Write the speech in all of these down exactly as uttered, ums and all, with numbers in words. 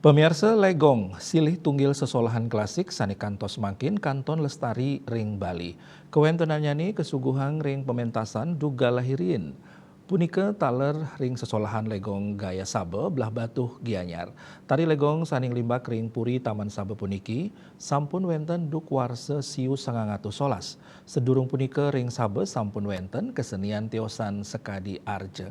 Pamiarsa, Legong, silih tunggil sesolahan klasik sane kantos mangkin kanton lestari ring Bali. Kawentenannyané kasuguhang ring pamentasan duk galahirin. Punika taler ring sesolahan Legong Gaya Saba, Blahbatuh, Gianyar. Tari Legong sane nglimbak ring Puri Taman Saba puniki sampun wenten duk warsa siu sangang atus solas. Sedurung punika ring Saba sampun wenten kesenian tiosan sakadi arja.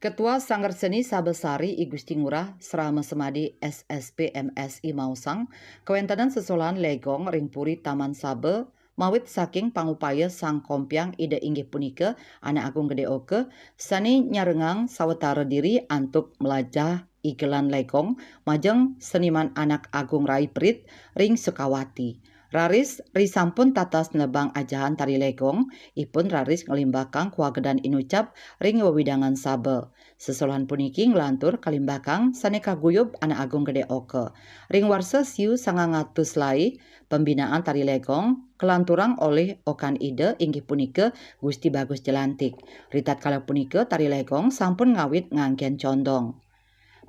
Ketua Sanggar Seni Saba Sari, I Gusti Ngurah Srama Semadi, S S P, M Si, maosang, kawentenan sesolahan Legong ring Puri Taman Saba mawit saking pangupaya Sang Kompiang Ida, inggih punika Anak Agung Gede Oka, sane nyarengang sawatara diri antuk mlajah igelan Legong majeng seniman Anak Agung Rai Prit ring Sukawati. Raris, risampun tatas nebang ajahan tari Legong, ipun raris nglimbakang kawagedan inucap ring wewidangan Saba. Sesolahan puniki nglantur kalimbakang sane kaguyub Anak Agung Gede Oka. Ring warsa siu sangang atus lai, pembinaan tari Legong kalanturang olih okan Ida, inggih punika Gusti Bagus Jelantik. Ritatkala punika, tari Legong sampun ngawit nganggen condong.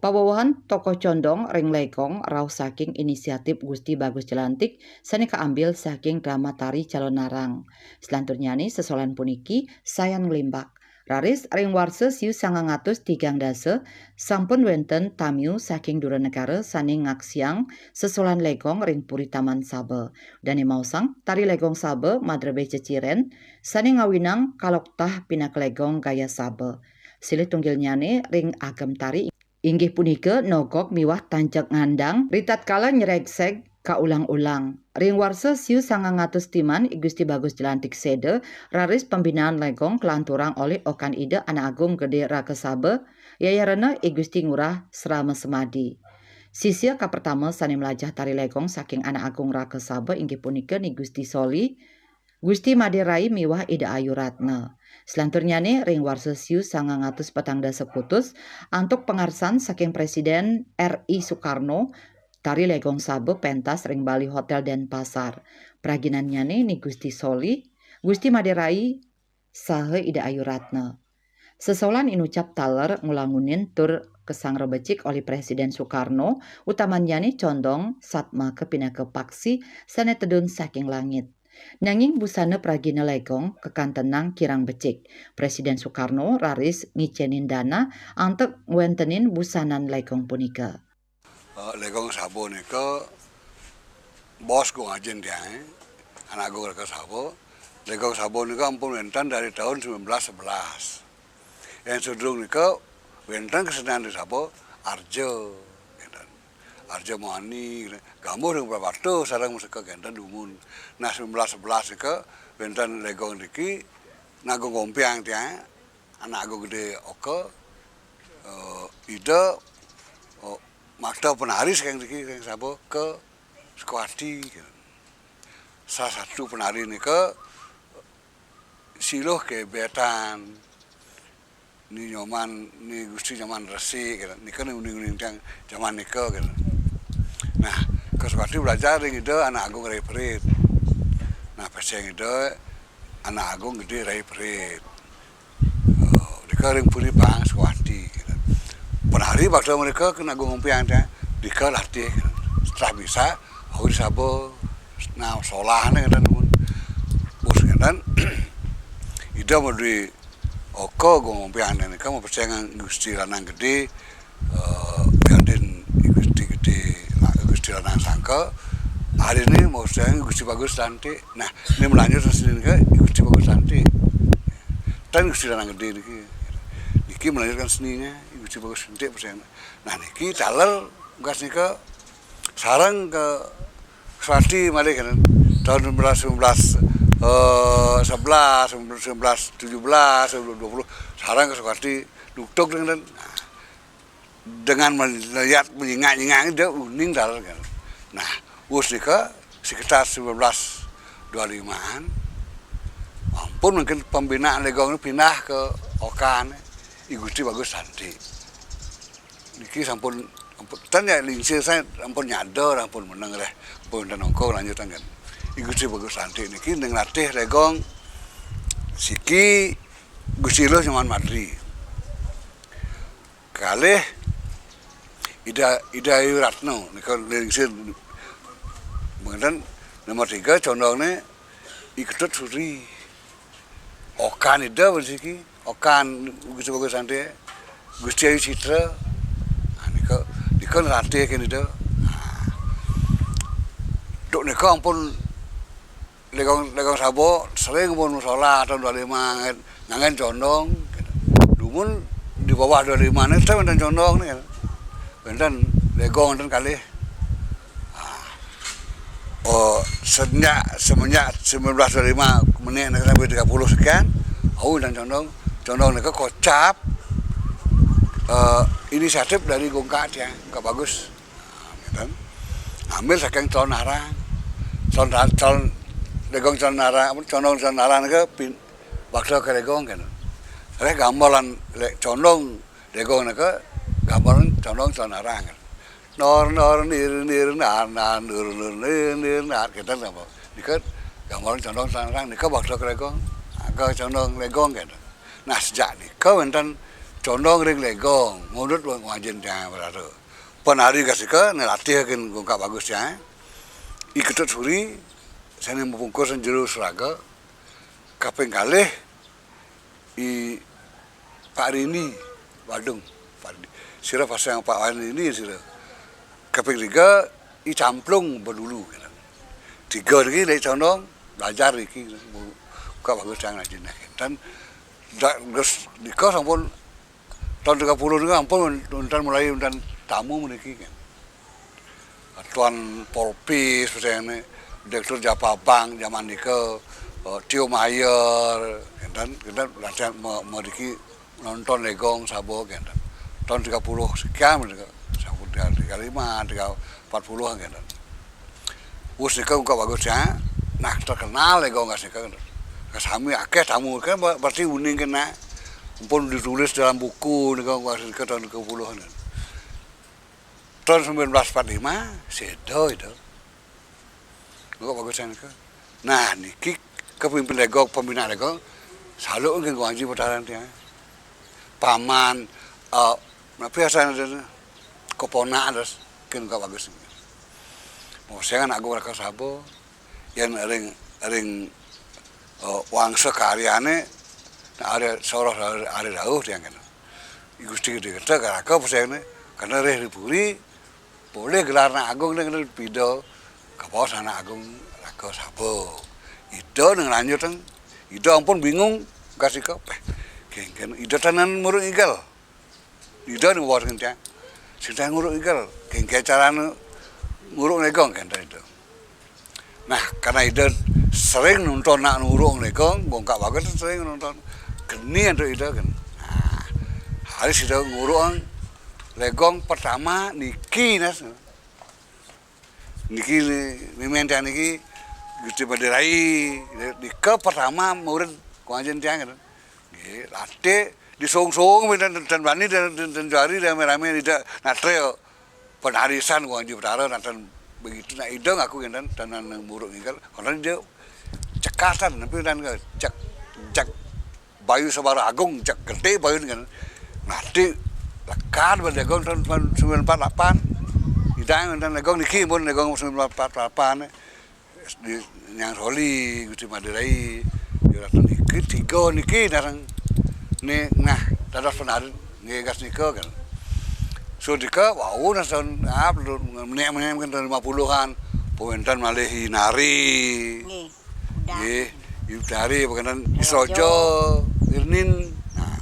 Pawewehan tokoh condong ring Legong rauh saking inisiatif Gusti Bagus Jelantik sane kaambil saking drama tari Calonarang. Selanturnyane, sesolahan puniki sayan nglimbak. Raris ring warsa siu sangang atus tigang dasa, sampun wenten tamiu saking dura negara sane ngaksiang sesolahan Legong ring Puri Taman Saba. Dane maosang, tari Legong Saba madrebe ceciren, sane ngawinang kaloktah pinaka Legong Gaya Saba. Silih tunggilnyane ring agem tari inggih punika nogog miwah tanjek ngandang ritatkala nyregseg kaulang-ulang. Ring warsa siu sangang atus timan, I Gusti Bagus Jelantik seda, raris pembinaan Legong kalanturang olih okan Ida Anak Agung Gede Raka Saba, yayarena I Gusti Ngurah Srama Semadi. Sisia kapertama sane mlajah tari Legong saking Anak Agung Raka Saba inggih punika Ni Gusti Soli, Gusti Made Rai miwah Ida Ayu Ratna. Selanturnyane ring warsa siu sangang atus patang dasa kutus, antuk pangarsan saking Presiden R I Soekarno, tari Legong Saba pentas ring Bali Hotel Denpasar. Praginannyane Ni Gusti Soli, Gusti Made Rai, saha Ida Ayu Ratna. Sesolahan inucap taler ngulangunin tur kasangrebecik olih Presiden Soekarno, utamannyane condong satmaka pinaka paksi sane tedun saking langit. Nanging busana pragina Legong kakantenang kirang becik. Presiden Soekarno raris ngicenin dana antuk ngwentenin busanan Legong punika. Eh, Legong Saba nika bos Gung Ajin tiang, eh. Anak Agung Raka Saba. Legong Saba nika ampun wenten dari tahun sembilan belas sebelas. Yang sedurung nika wenten kesenian di Saba, Arja, wenten. Arja Mani, Gambuh ring Prapata sareng maseka kenten dumun. Nah, sembilan belas sebelas nika wenten Legong niki Anak Agung Kompiang tiang, Anak Agung Gede Oka, eh, Ida, eh, makta penari saking niki, saking Saba ke Sukawati. Salah satu penari nika Siluh Kebetan, Ni Nyoman, Ni Gusti Nyoman Resik, gitu. Nika ni uning-uning tiang jaman nika, gitu. Nah, ke Sukawati belajar ring Ida Anak Agung Rai Prit. Nah, peseng Ida Anak Agung Gede Rai Prit. Oh, nika ring Puri Pang Sukawati, gitu. Penari bakal mereka kena Agung Kompiang teh, nika latih, gitu. Setelah bisa, aku di Saba, nah, sekolah nih, gitu, namun. Bos, gitu. Ida mau di Oka Agung Kompiang nika mau percaya ngan Gusti Lanang Gede, eh, Gadin Gusti Gede, Gusti Lanang Sangka. Hari ini mau percaya Gusti Bagus Lantik. Nah, ini melanjutkan seni nika Gusti Bagus Lantik. Dan Gusti Lanang Gede niki. Niki melanjutkan seninya Gusti Bagus Lantik percaya. Nah, niki taler tugas nika sareng ke Sukawati malih kan. Tahun sembilan belas, sembilan belas, eh, sebelas, sembilan belas tujuh belas, sembilan belas dua puluh, sareng ke Sukawati duktuk dengan, dengan melihat, menyingak-nyingak dia uning taler kan. Nah, wus nika sekitar sembilan belas dua limaan, ampun mungkin pembinaan Legong pindah ke Okan, I Gusti Bagus Santi. Niki sampun, ampun, tan ya lingsir saya ampun nyadar, ampun meneng reh, ampun dan ongko lanjutan kan. I Gusti Bagus Santi niki ning latih Legong siki Gusti Luh Nyoman Madri. Kalih Ida, Ida Ayu Ratno nika lingsir. Mangkin nomor tiga condongne I Ketut Suri. Okan Ida bersiki, Okan Gusti Bagus Santi, Gusti Ayu Citra. Nah, nika, nika latih kene Ida. Nah. Duk nika ampun Legong, Legong Sabo sering pun musala tahun dua lima nganggen, nganggen condong. Dumun di bawah dua lima ni, wenten condong ni. Wenten Legong, wenten kalih. Ah. Oh, sejak, semenjak sembilan belas dua lima menit ni sampai tiga puluh sekian, au wenten condong. Condong nika kocap, eh, inisiatif dari Gungkak tiang, Gungkak Bagus. Nah, ngeten. Ngambil saking Calonarang. Calon, Calon Legong Calonarang, apa, Condong Calonarang nika pin-, bakda ka Legong kene. Kalih gambaran le-, condong Legong nika gambaran Condong Calonarang. Nor, nor, nir, nir, nar, nar, nur, nur, nir, nir, nar, kenten napa? Nika gambaran Condong Calonarang, nika bakda ka Legong. Ka Condong Legong kenten. Nah, sejak nika wenten condong ring Legong, ngunut wong wajin tiang berada. Penari gasika nelatih kin Gungkak Bagus tiang. I Ketut Suri, sane mapungkus jero seraga. Kaping kalih, I Pak Rini, Badung, Pak Rini. Sira pasang Pak Rini sira. Kaping tiga, I Camplung Bedulu, gitu. Tiga niki dari condong, belajar niki, Gungkak Bagus tiang ngaji nah. Dan da-, terus nika sampun tahun tiga puluh nika ampun wenten mulai wenten tamu meniki kan. Tuan Polpis, misalnya, Direktur Java Bank zaman nika, eh, Theo Mayer, dan kita latihan me-, meriki nonton Legong Sabo kan. Tahun tiga puluh sekian, mereka, sampun tiga, tiga lima, tiga empat puluh kan. Wus nika Gungkak Bagus ya, nah, terkenal Legong nika. Sami akeh tamu kan, ber-, berarti uning kena. Ampun ditulis dalam buku nika, nika tahun tiga puluh kan. Tahun sembilan belas empat lima, sedo itu. Gungkak Bagus nika. Nah, niki kepimpin Legong, pembina Legong, salu nggih Gungkak Aji Petara tiang. Paman, eh, napa asane, keponak terus kin Gungkak Bagus. Mosengan Agung Raka Sabo, yen ring, ring, eh, wangsa karyane, nah, are soroh, are, are rauh tiang kene. I Gusti Gedhe Gedhe Karaka pesengne, kene rih ri puri, polih gelarna agung ning pida kabaos anak agung Raka Saba. Ida ning lanjuteng, Ida ampun bingung, gasika, "Peh, kengken Ida tenan muruk igel." Ida ning wawasing tiang. Sing tiang nguruk igel, kengken carane nguruk Legong kenten Ida. Nah, karena Ida sering nonton nak nguruk Legong, Gungkak Bagus sering nonton. Geni antuk Ida kan. Nah, hari Ida nguruk Legong pertama niki, Nas. Niki ni, mimin tiang niki Gusti Bade Rai, nika pertama murid Kanjeng tiang kan. Nggih, latih disungsung pinten, ten bani, ten, ten, ten jari rame-rame Ida natre penarisan Kanjeng Betara, nanten begitu nak Ida ngaku ngenten, tenan muruk ninggal, konon Ida cekatan, tapi dan cek, cek bayu Sabara Agung, cek gede bayu kan. Nanti lekat berdagang tahun, tahun sembilan empat delapan. Ida ngenten dagang niki pun dagang sembilan empat delapan. Di Nyang Soli, Gusti Made Rai, ya, Ratu niki, tiga niki narang. Ni, nah, dados penarik, nggih, gas nika kan. So, nika, wau, nah, tahun, ah, menek-menek kan tahun lima puluhan, pawenten malih I Nari. Nggih, udah. Nggih, I Nari, pawenten I Sojo, Irnin. Nah,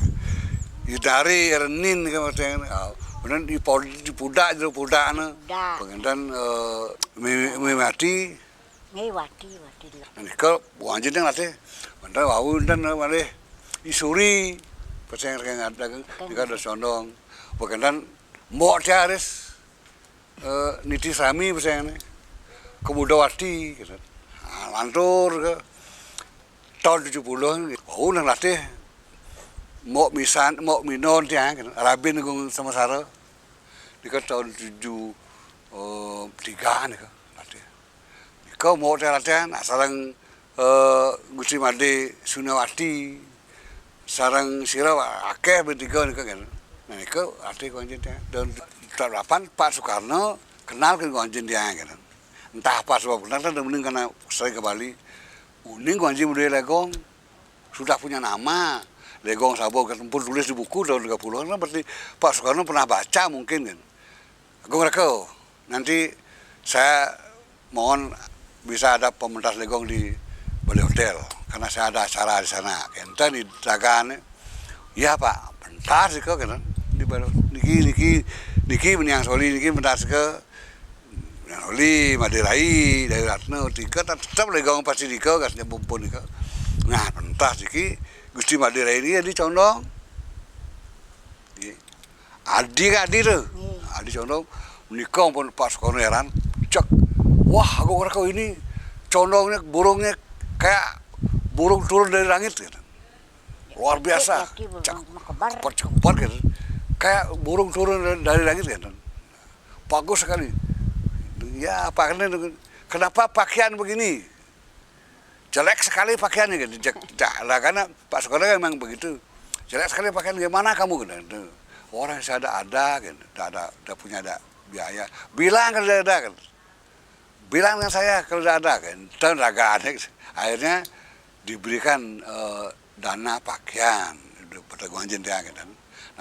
I Nari, Irnin, kan, pawenten, ah, pawenten I Pod-, I Pudak, jero Pudak, nah. Pudak. Pawenten, eh, Mi-, Mi Mati. Nggih, Wati, Wati. Nika, Bu Anjing teng latih. Wenten wau wenten malih I Suri, peseng saking ngadeg, nika ada condong. Pawenten Mbok Tiaris, eh, Niti Sami peseng ne. Kemudawati, gitu. Nah, lantur ke tahun tujuh puluh, wau nang latih. Mbok Misan, Mbok Minon tiang, gitu. Rabin Agung Semasara. Nika tahun tujuh, eh, tiga nika latih. Nika mau latihan, latihan, nah, sareng, eh, Gusti Made Sunawati. Sareng sira akéh bertiga nika kan. Nah, nika arti Guanjin tiang. Dan tetap lapan Pak Soekarno kenal ke Guanjin tiang kan. Entah apa sebab kenal kan mending karena sering ke Bali. Uning Guanjin Budaya Legong sudah punya nama. Legong Saba kan pun tulis di buku tahun tiga puluhan kan, berarti Pak Soekarno pernah baca mungkin kan. Agung Reka, nanti saya mohon bisa ada pementas Legong di Bali Hotel karena saya ada acara di sana. Enten di Dagan. Ya Pak, pentas ke kan di Bali. Niki niki niki Meniang Soli niki pentas ke Meniang Soli, Made Rai, Dayu Ratna, tiga tetap Legong pasti nika kasnya bumpun nika. Nah, pentas niki Gusti Made Rai ini ya di Condong. Adi kan Adi tu. Adi Condong menikah pun Pak Soekarno heran. Cek, wah, Agung Reka ini Condongnya burungnya kayak burung turun dari langit gitu. Luar biasa. Cek, cepat cepat gitu. Kayak burung turun dari, dari langit gitu. Bagus sekali. Ya, apa kenapa pakaian begini? Jelek sekali pakaiannya gitu. Jelek, lah karena Pak Soekarno memang begitu. Jelek sekali pakaian, gimana kamu gitu. Orang saya ada ada gitu, tidak ada, tidak punya ada biaya. Bilang kalau ada kan. Bilang dengan saya kalau tidak ada kan. Dan raga aneh. Akhirnya diberikan eh, dana pakaian pada Guanjin tiang gitu.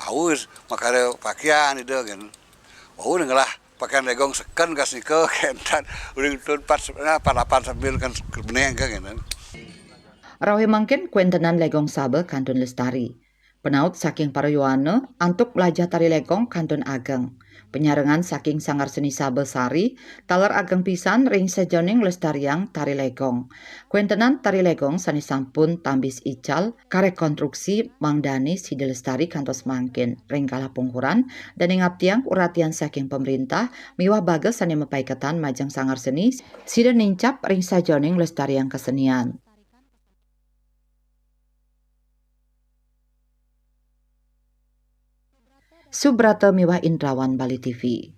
Nah, wis makare pakaian itu kan. Wau ngelah pakaian Legong seken kas nika kentan uling tun pat nah, pat lapan sambil kan beneng kan gitu. Rauh mangkin kuentenan Legong Saba kantun lestari. Penaut saking para yowana antuk melajah tari Legong kantun ageng. Penyarengan saking Sanggar Seni Saba Sari taler ageng pisan ring sajeroning lestariang tari Legong. Kuentenan tari Legong sane sampun tambis ical karekonstruksi mangdane sida lestari kantos mangkin ring galah pungkuran dane ngaptiang uratian saking pemerintah miwah bagas sane mapaiketan majeng Sanggar Seni sida nincap ring sajeroning lestariang kesenian. Subrata miwah Indrawan, Bali T V.